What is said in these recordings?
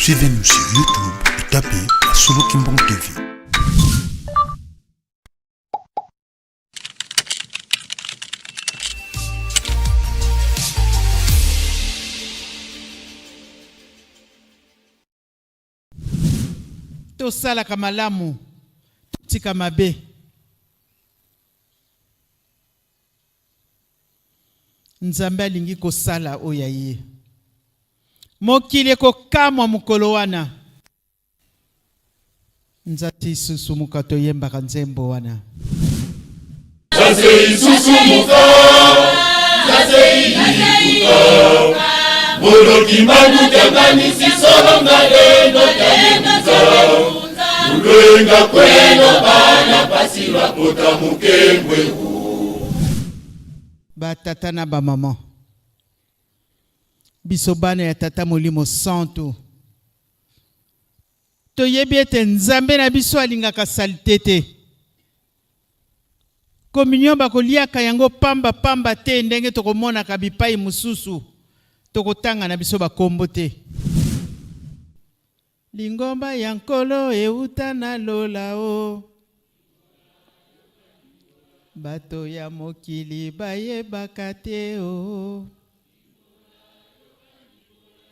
Suivez-nous sur YouTube et tapez Solo Kimbong TV. Tosalaka malamu, totika mabe. Nzambe alingi kosala oyo ya ye. Mokili ekokamwa mokolo wana. Nzati isusumuka toyembaka nzembo wana. Nzati isusumuka, nzati ikuka. Moloki mbangu tanganisi solo ngalendo talinza. Lulenga kweno bana pasi lwakota mukembwe Ba tata na ba maman. Biso bana ya Tata Molimo Santu. Toyebi ete Nzambe na biso alingaka salite te. Communion bakoliaka yango pamba pamba te ndenge tokomonaka bipai mosusu. Tokotanga na biso bakombo te. Lingomba ya Nkolo euta na lola o. Bato ya mokili bayebaka te o.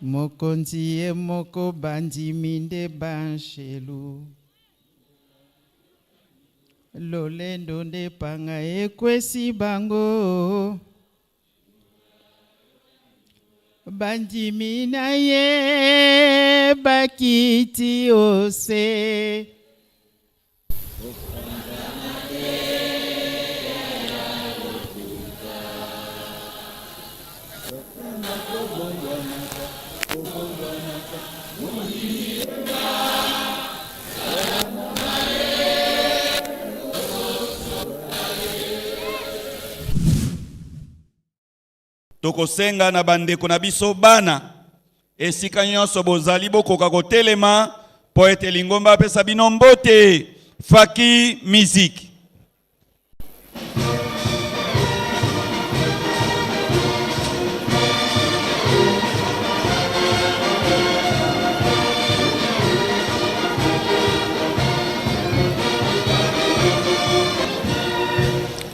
Mokonzi ye moko bandimi nde banshelu. Lolendo nde panga ekwesi bango. Bandimi na ye bakiti ose. Tokosenga na bandeko na biso bana, esika nyonso bozali, bokoka kotelema mpo ete lingomba apesa bino mbote. Faki Musique.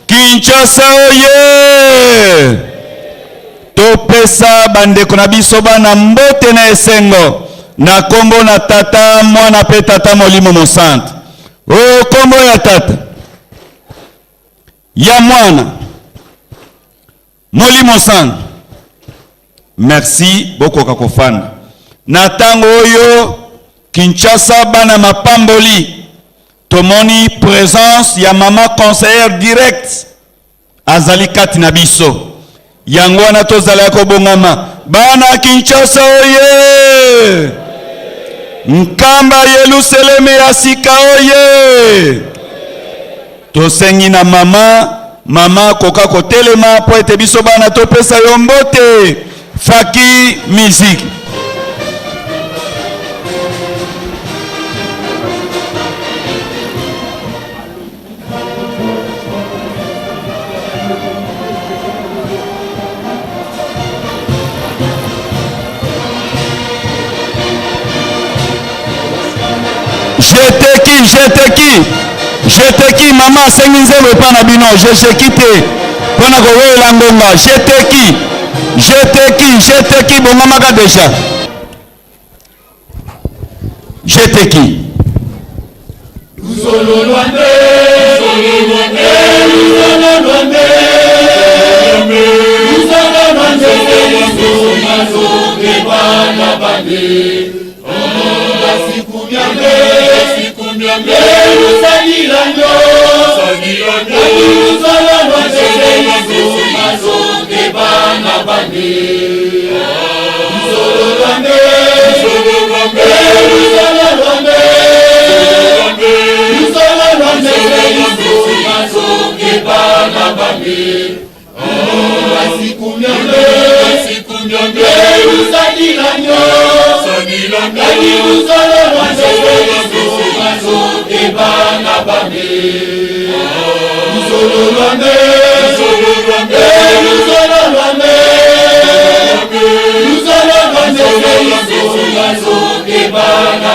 Kinshasa oye! Topesa bandeko na biso bana mbote na esengo na kombo na Tata, Mwana pe Tata Molimo Mosantu. O kombo ya Tata, ya Mwana, Molimo Santu. Merci, bokoka kofanda. Na tango oyo Kinshasa bana mapamboli Tomoni presence ya mama conseillère direct azali kati na biso, yango wana tozala ya kobongama. Bana Kinshasa oye! Nkamba Yelusaleme ya sika oye! Tosengi na mama, mama koka kotelema mpo ete biso bana topesa yo mbote. Faki musique. J'étais qui j'étais qui j'étais qui mama asengi nzembo epai na bino jejeki te mpo na kowelela ngonga j'étais qui j'étais qui j'étais qui bongamaka déjà j'étais qui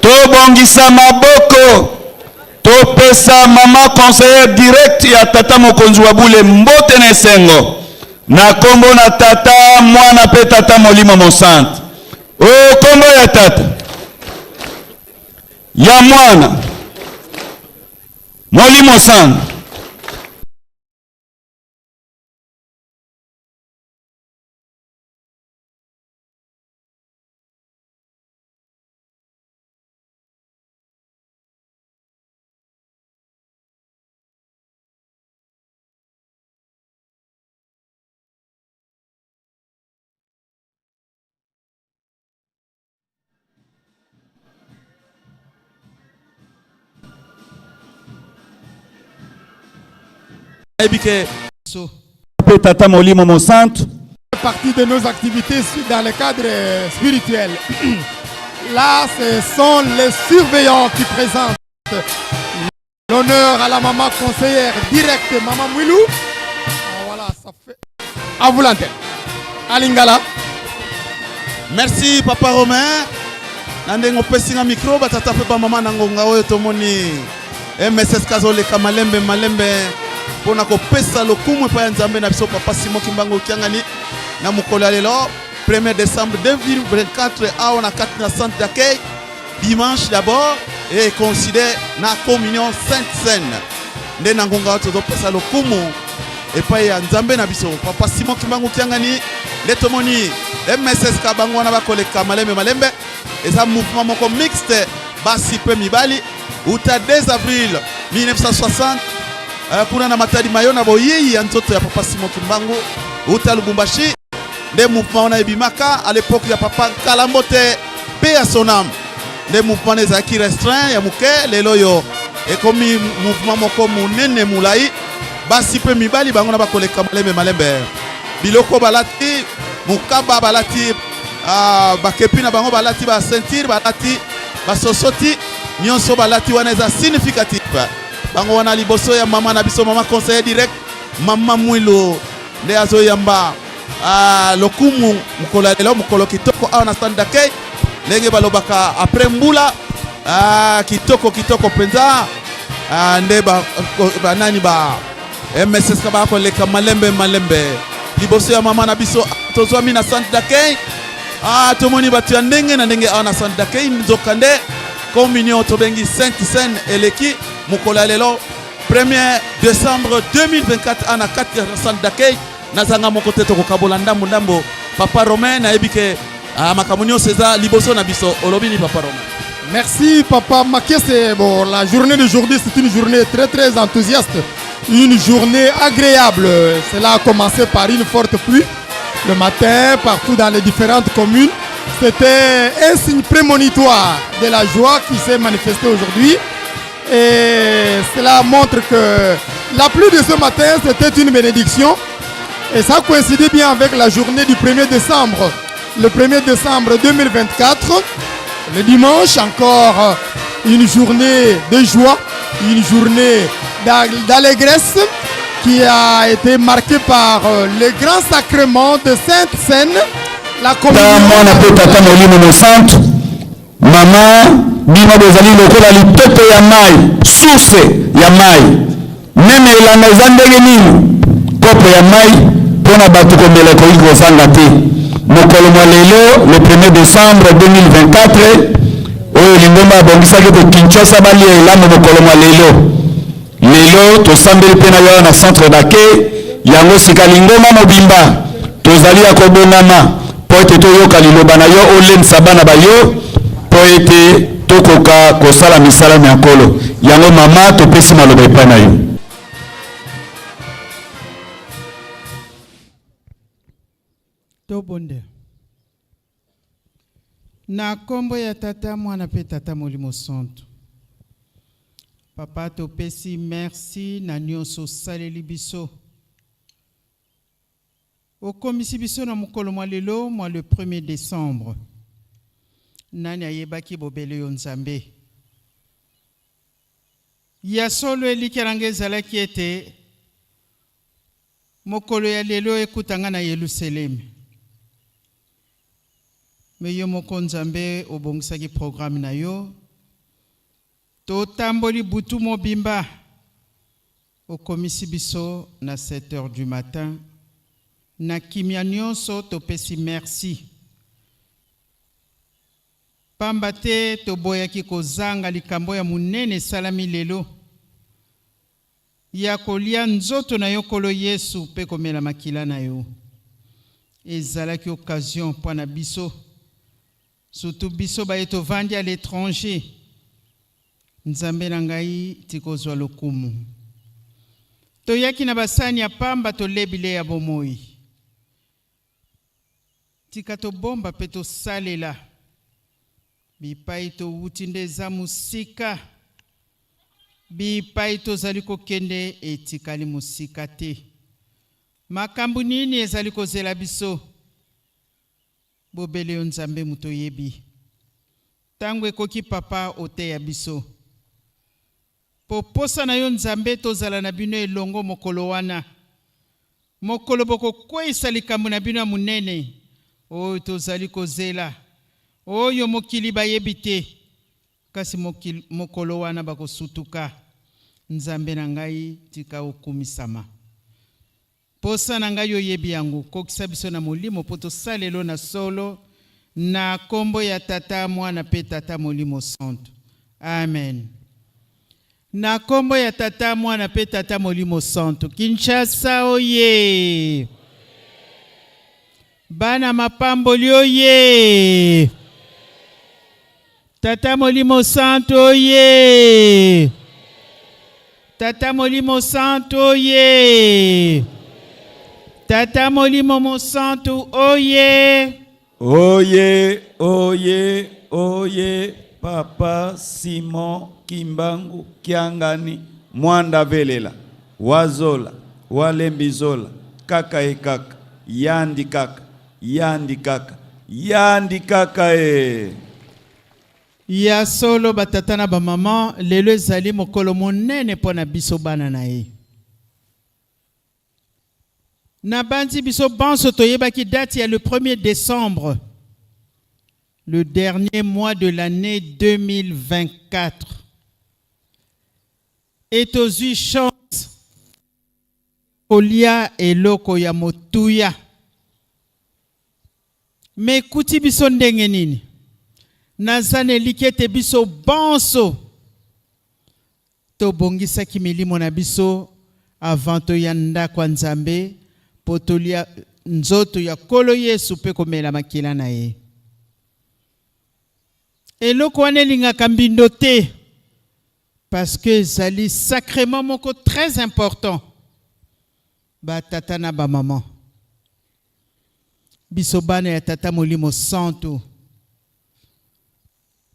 Tobongisa maboko topesa mama conseillère direct ya tata mokonzi wa bule mbote na esengo na kombo na tata mwana mpe tata molimo mosantu. O kombo ya tata ya mwana molimo santu. Nayebi ke So. Mpe tata molimo mosantu. Partie de nos activités dans le cadre spirituel. Là, ce sont les surveillants qui présentent l'honneur à la maman conseillère directe, Maman Mwilou. Ah, voilà, ça fait. À vous l'antenne. Alingala. Merci papa Romain. Na ndenge opesi nga micro batata mpe bamama na ngonga oyo tomoni MSS kazoleka malembe malembe mpo na kopesa lokumu epai ya Nzambe na biso papa Simon Kimbangu Kiangani na mokolo ya lelo 1er décembre 2024 awa na kati na centre d'accueil dimanche d'abord et considère na communion sainte seine nde na ngonga oyo tozopesa lokumu epai ya nzambe na biso papa simon kimbangu kiangani nde tomoni mssk bango wana bakoleka malembe malembe eza mouvement moko mixte basi mpe mibali uta 2 avril 1960 kuna na matadi mayo na boyei ya nzoto ya papa simon kimbangu uta lubumbashi nde mouvement wana ebimaka à l'époque ya papa Kalambote pe ya Sonam nde mouvement wana ezalaki restreint ya moke lelo oyo ekomi mouvement moko monene molai basi mpe mibali bango na bakoleka malembe malembe biloko balati mokaba balati bakepi na bango balati ba ceinture balati basosoti nyonso balati wana eza significatif bango wana liboso ya mama na biso mama conseiller direct mama Mwilu nde azoyamba lokumu mokolo ya lelo mokolo kitoko awa na stand d'accueil ndenge balobaka après mbula kitoko kitoko mpenza nde banani ba MSSK bakoleka malembe malembe liboso ya mama na biso tozwami na centre d'accueil tomoni bato ya ndenge na ndenge awa na centre d'accueil nzoka nde communion tobengi Sainte Seine eleki mokolo ya lelo 1er décembre 2024 awa na kati ya centre d'accueil nazanga moko te tokokabola ndambo ndambo papa Romain nayebi ke makambo nyonso eza liboso na biso olobi ni papa Romain. Merci papa Makese. Bon, la journée d'aujourd'hui c'est une journée très très enthousiaste, une journée agréable. Cela a commencé par une forte pluie le matin partout dans les différentes communes. C'était un signe prémonitoire de la joie qui s'est manifestée aujourd'hui. Et cela montre que la pluie de ce matin, c'était une bénédiction. Et ça coïncidait bien avec la journée du 1er décembre. Le 1er décembre 2024, le dimanche, encore une journée de joie, une journée d'allégresse qui a été marquée par le grand sacrement de Sainte Seine, la communion. Mwana mpe tata molimo mosantu mama bino bozali lokola litoto ya mai source ya mai meme elanga eza ndenge nini kopo ya mai mpona bato komela ekoki kozanga te mokolo mwa lelo le 1er décembre 2024 oyo lingomba abongisaki ete Kinshasa balia elamu mokolo mwa lelo lelo tosambeli mpe na yo na centre d'accueil yango sika lingomba mobimba tozali ya kobongama mpo ete toyoka liloba na yo olendisa bana ba yo mpo ete tokoka kosala misala ya nkolo yango mama topesi maloba epai na yo. Tobonde na nkombo ya tata mwana mpe tata molimo santu papa topesi merci na nyonso osaleli biso. Okomisi biso na mokolo mwa lelo mwa le 1er decembre. Nani ayebaki bobele yo Nzambe? Ya solo elikya na ngai ezalaki ete mokolo ya lelo ekuta ngai na Yelusalemi. Me yo moko Nzambe obongisaki programme na yo. Totamboli butu mobimba. Okomisi biso na 7 heures du matin na kimia nionso topesi merci pamba te toboyaki kozanga likambo ya monene esalami lelo ya kolia nzoto na yo Nkolo Yesu pe komela makila na yo. Ezalaki occasion mpo na biso Surtout biso baye tovandi à l'etranger. Nzambe na ngai tika ozwa lokumu. Toyaki na basani ya pamba tole bilei ya bomoyi. Tika tobomba pe tosalela. Bipai towuti nde eza mosika. Bipai tozali kokende etikali mosika te. Makambo nini ezali kozela biso? Bobele yo Nzambe moto oyebi. Tango ekoki papa oteya biso. Po posa na yo Nzambe tozala na bino elongo mokolo wana. Mokolo bokokweisa likambo na bino ya monene oyo tozali kozela, oyo mokili bayebi te, kasi mokolo wana bakosutuka. Nzambe na ngai tika okumisama. Posa na ngai oyebi yango. Kokisa biso na molimo po tosalelo na solo na kombo ya Tata, Mwana pe Tata Molimo Santu. Amen. Na kombo ya Tata, Mwana pe Tata Molimo Santu. Kinshasa oye! Bana mapamboli oye! Tata Molimo Santu oye! Tata Molimo Santu oye! Tata Molimo Mosantu oye! Oye oye oye papa Simon Kimbangu Kiangani Mwanda velela wazola walembi zola kaka e kaka yandi kaka Yandi kaka, yandi kaka ee. Ya solo ba tata na ba maman, lelo ezali mokolo monene mpo na biso bana na ye. Nabanzi biso banso toyebaki date ya le 1er decembre, le dernier mois de l'annee 2024 et tozui chance Kolia eloko ya motuya. Mais ekuti biso ndenge nini? Naza na elikya ete biso banso tobongisaki milimo na biso avant toya ndako ya Nzambe mpo tolia nzoto ya Nkolo Yesu mpe komela makila na ye. Eloko wana elingaka mbindo te. Parce que ezali sacrement moko très important ba tata na ba maman biso bana ya tata molimo santu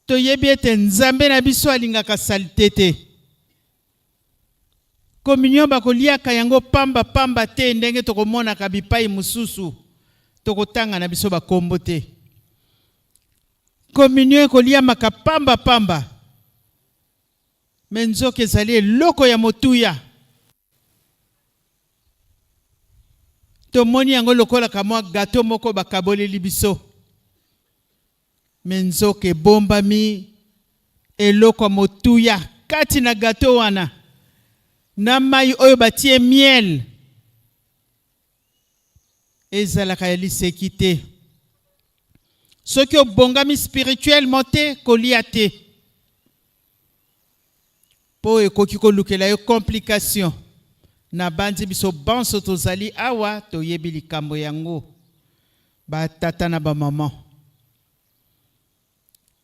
toyebi ete nzambe na biso alingaka salite te communion bakoliaka yango pamba pamba te ndenge tokomonaka bipai mosusu tokotanga na biso bakombo te Communion ekoliamaka pamba pamba, mais nzoka ezali eloko ya motuya. Tomoni yango lokola kamwa gateau moko bakaboleli biso, mais nzoka ebombami eloko ya motuya kati na gateau wana na mayi oyo batie miel. Ezalaka ya liseki te. Soki obongami spirituellement te, kolia te. Po ekoki kolukela yo complication. Nabanzi biso banso tozali awa toyebi likambo yango. Ba tata na ba maman.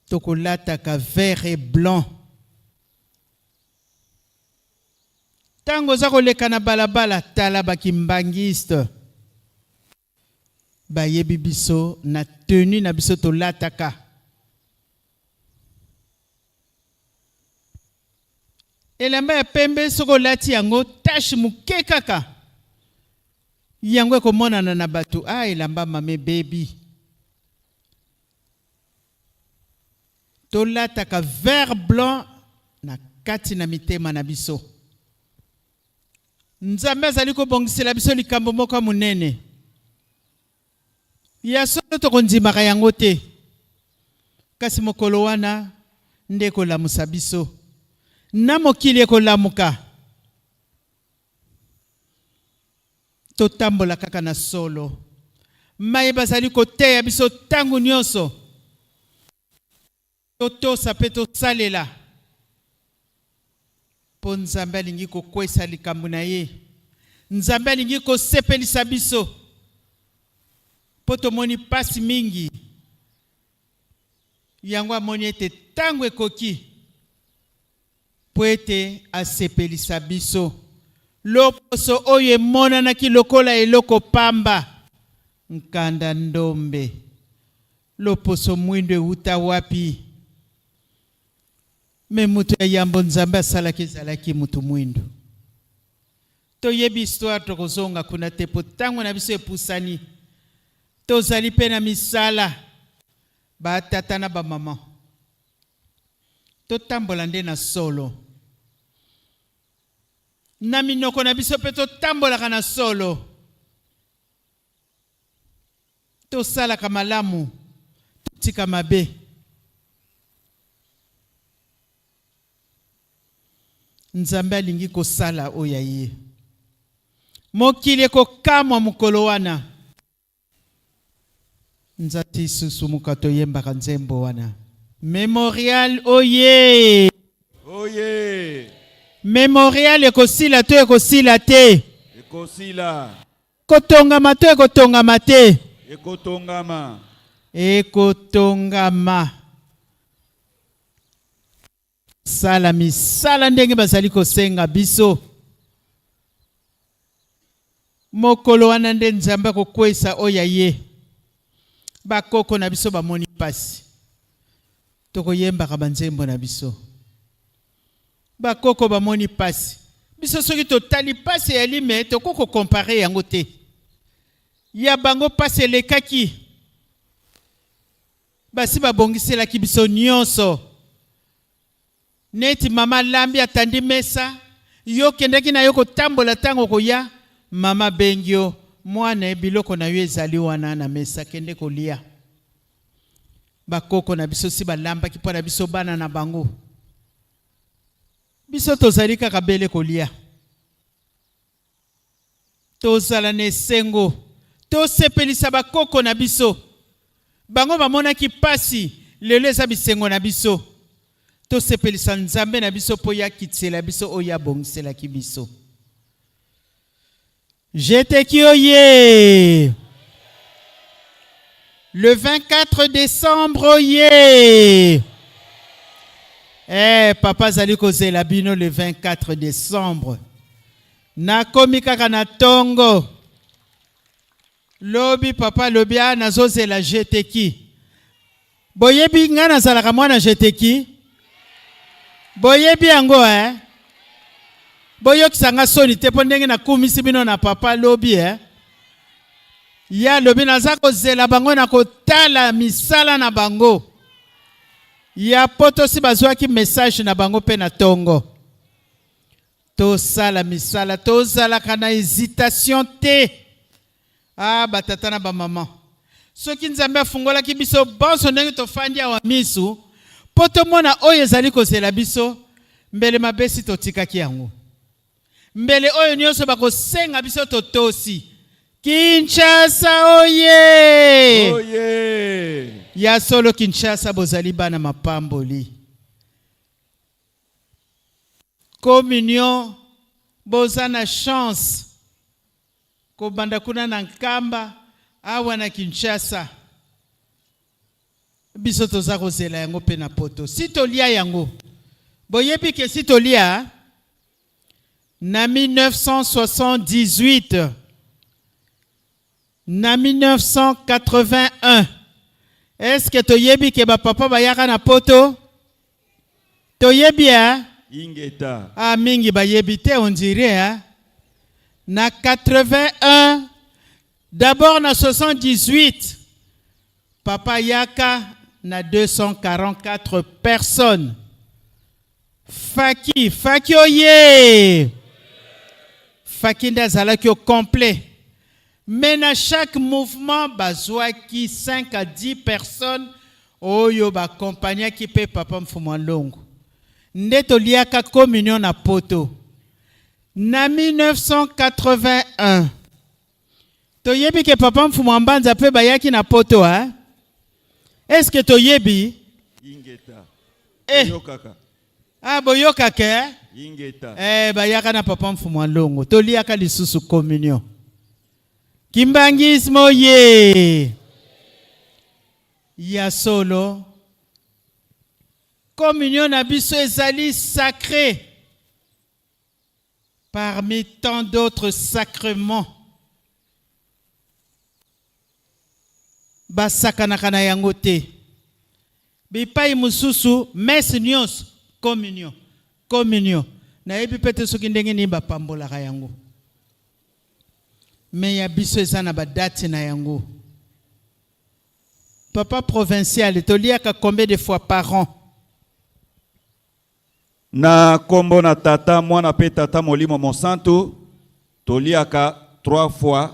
Tokolataka vert et blanc. Tango oza koleka na balabala tala ba kimbanguiste bayebi biso na tenue na biso tolataka. Elamba ya pembe soki olati yango tache moke kaka. Yango ekomonana na bato, ah elamba mama ebebi. Tolataka vert blanc na kati na mitema na biso. Nzambe azali kobongisela biso likambo moko ya monene. Ya solo tokondimaka yango te, kasi mokolo wana nde ekolamusa biso. Na mokili ekolamuka. Totambola kaka na solo. Maye bazali koteya biso ntango nyonso, totosa mpe tosalela, mpo Nzambe alingi kokwesa likambo na ye. Nzambe alingi kosepelisa biso, mpo tomoni mpasi mingi. Yango amoni ete ntango ekoki mpo ete asepelisa biso. Loposo oyo emonanaki lokola eloko pamba, nkanda ndombe. Loposo mwindo ewuta wapi? Me moto ya yambo Nzambe asalaki ezalaki moto mwindo. Toyebi histoire, tokozonga kuna te mpo ntango na biso epusani. Tozali mpe na misala, ba tata na ba mama. Totambola nde na solo. Na minoko na biso mpe totambolaka na solo. Tosalaka malamu, totika mabe. Nzambe alingi kosala oyo ya ye. Mokili ekokamwa mokolo wana. Nzati susu muka toyembaka nzembo wana. Memorial oye! Oye! Memorial ekosila to ekosila te? Ekosila. Kotongama to ekotongama te? Ekotongama. Ekotongama. Sala misala ndenge bazali kosenga biso. Mokolo wana nde Nzambe akokweisa oyo ya ye. Bakoko na biso bamoni mpasi. Tokoyembaka banzembo na biso. Bakoko bamoni mpasi. Biso soki totali mpasi ya lime, tokoki kokompare yango te. Ya bango mpasi elekaki. Basi babongiselaki biso nionso. Neti mama alambi atandi mesa, yo okendaki na yo kotambola tango okoya, mama abengi yo, mwana biloko na yo ezali wana na mesa kende kolia. Ba koko na biso si balambaki mpo na biso bana na bango. Biso tozali kaka bele kolia. Tozala na esengo, tosepelisa ba koko na biso. Bango bamonaki pasi, lelo eza bisengo na biso. Tosepelisa Nzambe na biso po ye akitisela biso oyo ye abongiselaki biso. Jeteki oye! Le 24 décembre oye! Eh, papa azali kozela bino le 24 décembre. Nakomi kaka na tongo. Lobi papa alobi ah nazozela jeteki. Boyebi nga nazalaka mwana jeteki? Boyebi yango eh? Boyokisa nga soni te mpo ndenge nakumisi bino na papa lobi eh? Ye alobi naza kozela bango na kotala misala na bango. Ya poto si bazwaki message na bango mpe na tongo. Tosala misala, tozalaka na hesitation te. Ah, ba tata na ba maman. Soki Nzambe afungolaki biso bonso ndenge tofandi awa misu mpo tomona oyo ezali kozela biso, mbele mabe si totikaki yango. Mbele oyo nyonso bakosenga biso totosi. Kinshasa oye! Oye! Ya solo Kinshasa bozali bana mapamboli. Communion boza na chance kobanda kuna na Nkamba awa na Kinshasa biso toza kozela yango pe na poto si tolia yango boyebi ke si tolia na 1978 Na 1981 est ce que toyebi ke ba papa bayaka na poto? Toyebi hein? Ingeta. Ah mingi bayebi te on dirait hein? Na 81. D'abord na 78 papa yaka na 244 personnes. Faki, Faki oye! Faki nde azalaki au complet. Mais na chaque mouvement bazwaki 5 à 10 personnes oyo bakompagnaki mpe papa Mfumu Longo. Nde toliaka communion na poto. Na 1981 toyebi ke papa Mfumu Mbanza mpe bayaki na poto hein? Est-ce que toyebi? Ingeta. Eh. Boyokaka. Ah, boyokaka eh? Ingeta. Eh, bayaka na papa Mfumu Longo. Toliaka lisusu communion. Kimbangisme oye. Ya solo. Communion na biso ezali sacré. Parmi tant d'autres sacrements. Basakanaka na yango te. Bipai mosusu messe nyonso communion, communion. Nayebi pe te soki ndenge nini bapambolaka yango. Mais ya biso eza na ba date na yango. Papa provincial, toliaka combien de fois par an? Na kombo na Tata, Mwana pe Tata Molimo Mosantu, toliaka 3 fois,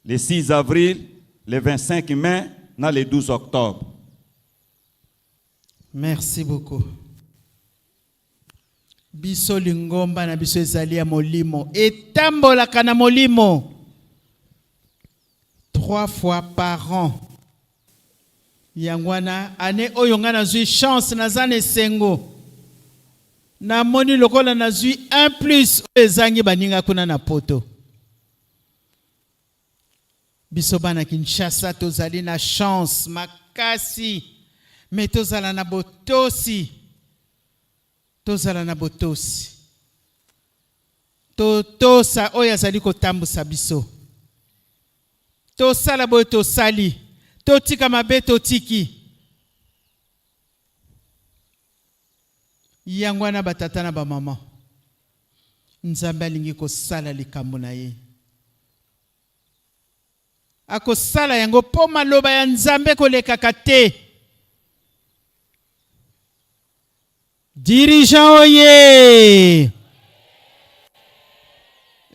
le 6 avril, le 25 mai na le 12 octobre. Merci beaucoup. Biso lingomba na biso ezali ya molimo, etambolaka na molimo 3 fois par an. Yango wana année oyo nga nazwi chance, naza na esengo, namoni lokola nazwi 1 plus oyo ezangi baninga kuna na poto. Biso bana Kinshasa tozali na chance makasi, mais tozala na botosi, tozala na botosi, totosa oyo azali kotambusa biso. Tosala boye tosali, totika mabe totiki. Yango wana batata na bamama, Nzambe alingi kosala likambo na ye. Akosala yango mpo maloba ya Nzambe kolekaka te. Dirigeant oye!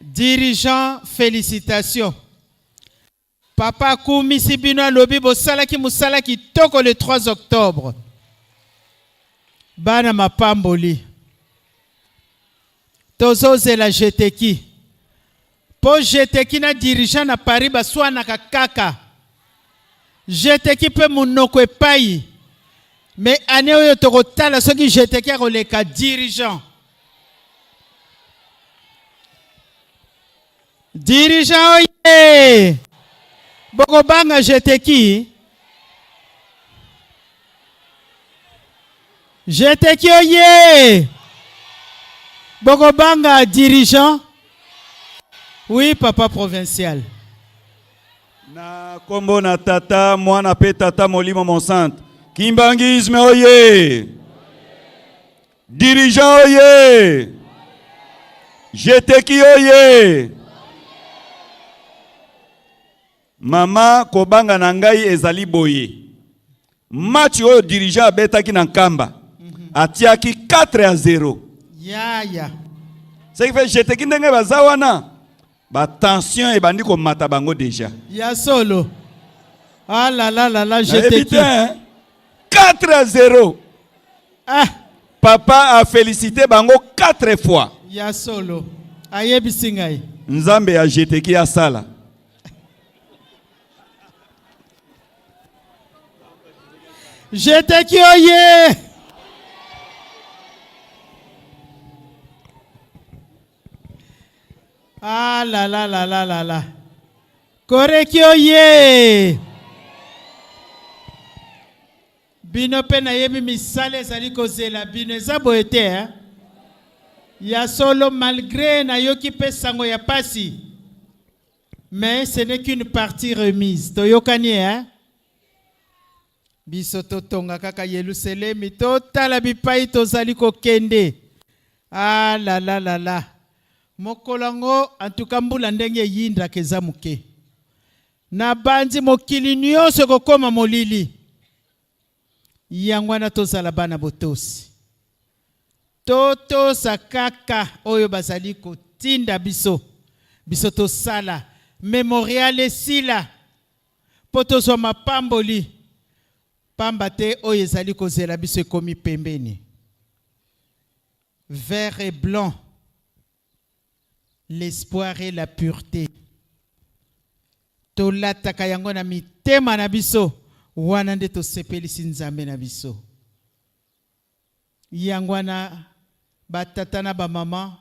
Dirigeant, félicitations. Papa akumisi bino, alobi bosalaki mosala kitoko le 3 octobre. Bana mapamboli. Tozozela jeteki. Po jeteki na dirigeant na Paris baswanaka kaka. Jeteki pe monoko epai. Mais année oyo tokotala soki jeteki akoleka dirigeant. Dirigeant oye! Bokobanga jeteki? Jeteki oye! Bokobanga dirigeant? Oui, papa provincial. Na kombo na Tata, Mwana pe Tata Molimo Mosantu. Kimbanguisme oye! Dirigeant oye! Jeteki oye! Mama, kobanga na ngai ezali boye. Match oyo dirigeant abetaki na Nkamba, atiaki 4-0. Ya, ya. Ce qui fait jeteki ndenge baza wana, ba tension ebandi komata bango déjà. Ya solo. Ah la la la la, Nayebi jeteki. te, hein? 4-0. Ah. Papa a félicité bango 4 fois. Ya solo. Ayebisi ngai. Nzambe ya jeteki asala. Jeteki oye. Ah la la la la la la. Koreki oye. Bino pe nayebi misala ezali kozela bino, eza boye te hein? Ya solo, malgré nayoki pe sango ya pasi, mais ce n'est qu'une partie remise. Toyokani hein? Biso totonga kaka Yelusalemi, totala bipai tozali kokende. Ah la la la la. Mokolo yango, en tout cas mbula ndenge eyindaka eza moke. Nabanzi mokili nyonso ekokoma molili. Yango wana tozala bana botosi. Totosa kaka oyo bazali kotinda biso. Biso tosala memorial esila mpo tozwa mapamboli, pamba te oyo ezali kozela biso ekomi pembeni. Vert et blanc, l'espoir et la pureté. Tolataka yango na mitema na biso, wana nde tosepelisi Nzambe na biso. Yango wana batata na bamama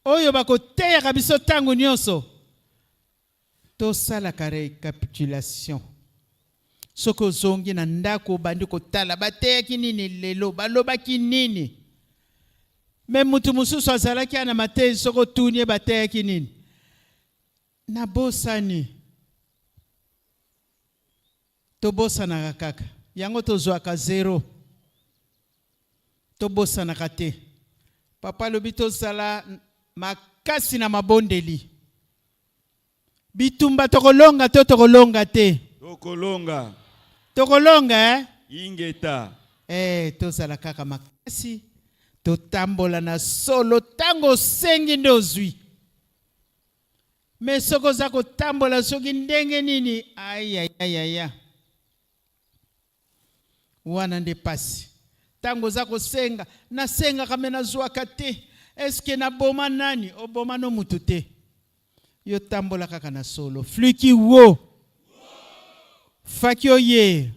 oyo bakoteyaka biso ntango nyonso, tosalaka recapitulation. Soki ozongi na ndako obandi kotala bateyaki nini lelo, balobaki nini. Me mutu mosusu azalaki na mateyi, soki otuni ye bateyaki nini, nabosani. Tobosanaka kaka yango, tozwaka zero. Tobosanaka te. Papa alobi tozala makasi na mabondeli. Bitumba tokolonga to tokolonga te? Tokolonga. Tokolonga eh? Ingeta. Tozala kaka makasi, totambola na solo. Ntango osengi nde ozwi. Me soki oza kotambola soki ndenge nini, ayayayaya, wana nde pasi. Ntango oza kosenga, nasengaka me nazwaka te, eske naboma nani? Oboma no mutu te, yo tambola kaka na solo. Fluki wo faki oye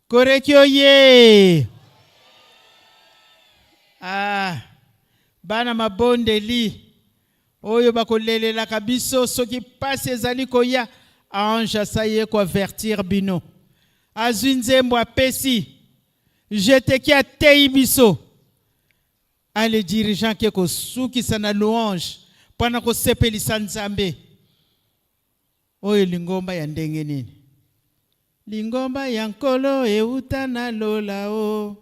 koreki oye. Ah, bana mabondeli oyo bakolelelaka biso soki pasi ezali koya, ange asai ye koavertir bino. Azwi nzembo apesi jeteki, ateyi biso. Ale dirigeant ke kosukisa na louange mpona kosepelisa Nzambe. Oyo lingomba ya ndenge nini? Lingomba ya Nkolo euta na lola o.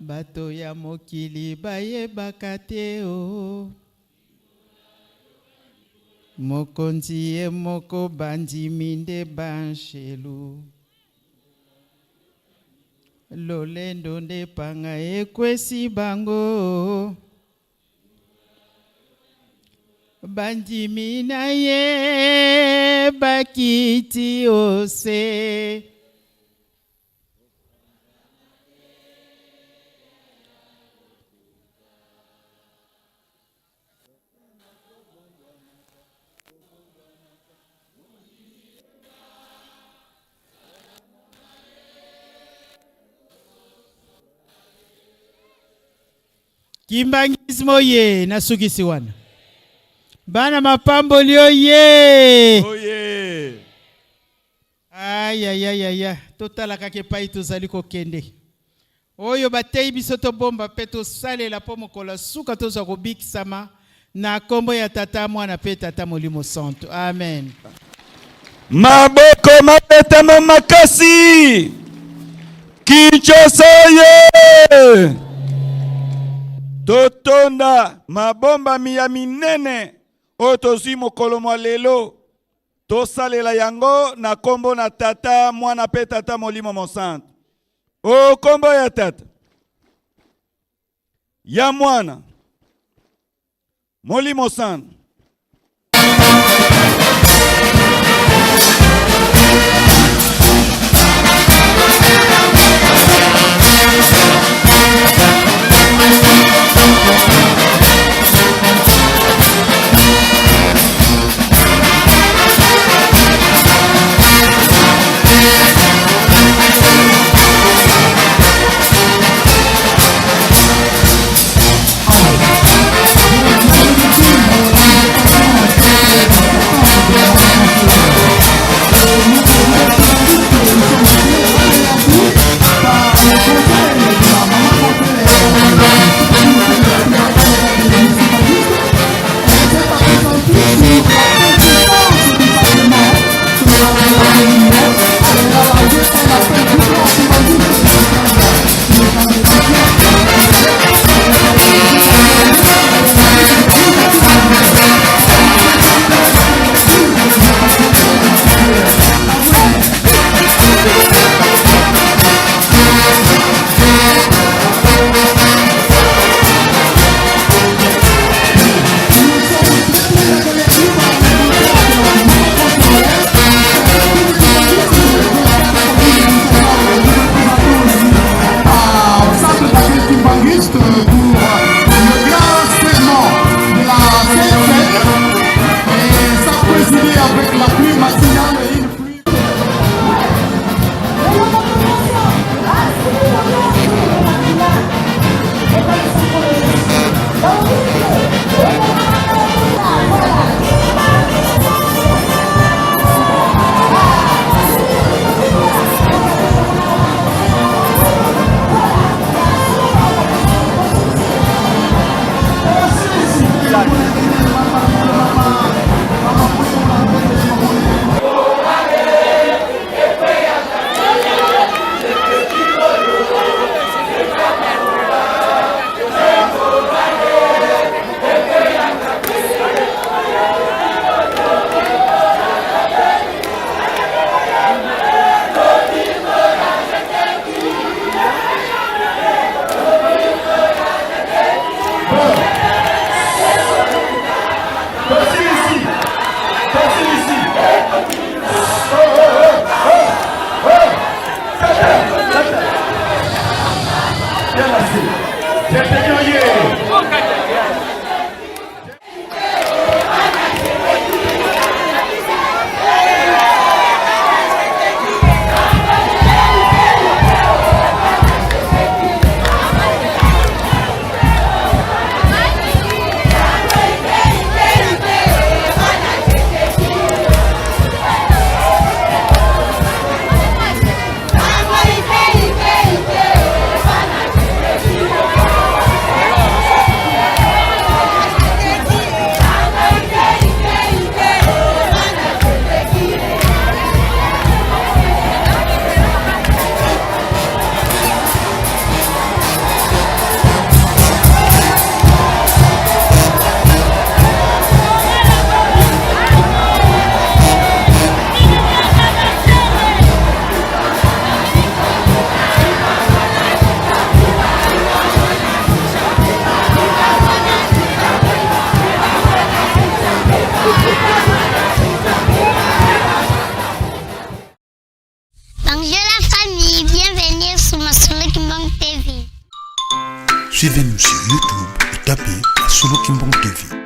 Bato ya mokili bayebaka te o. Mokonzi ye moko bandimi nde banshelu. Lolendo nde panga ekwesi bango. Bandimi na ye bakiti ose. Kimbangisme oye, nasukisi wana. Bana mapamboli oye. Oye. Ayayayaya, totala kaka epai tozali kokende. Oyo bateyi biso tobomba mpe tosalela mpo mokolo ya suka tozwa kobikisama na nkombo ya Tata, Mwana mpe Tata Molimo Santu. Amen. Maboko mabetama makasi. Kinshasa ye! Totonda mabombami ya minene oyo tozwi mokolo mwa lelo, tosalela yango na kombo na Tata, Mwana mpe Tata Molimo Mosantu. O kombo ya Tata, ya Mwana, Molimo Santu. Juste pour le grand serment de la Sainte Et ça présidé avec la pluie matinale et une pluie. Bonjour la famille, bienvenue sur Masolo Kimbang TV. Suivez-nous sur YouTube et tapez Masolo Kimbang TV.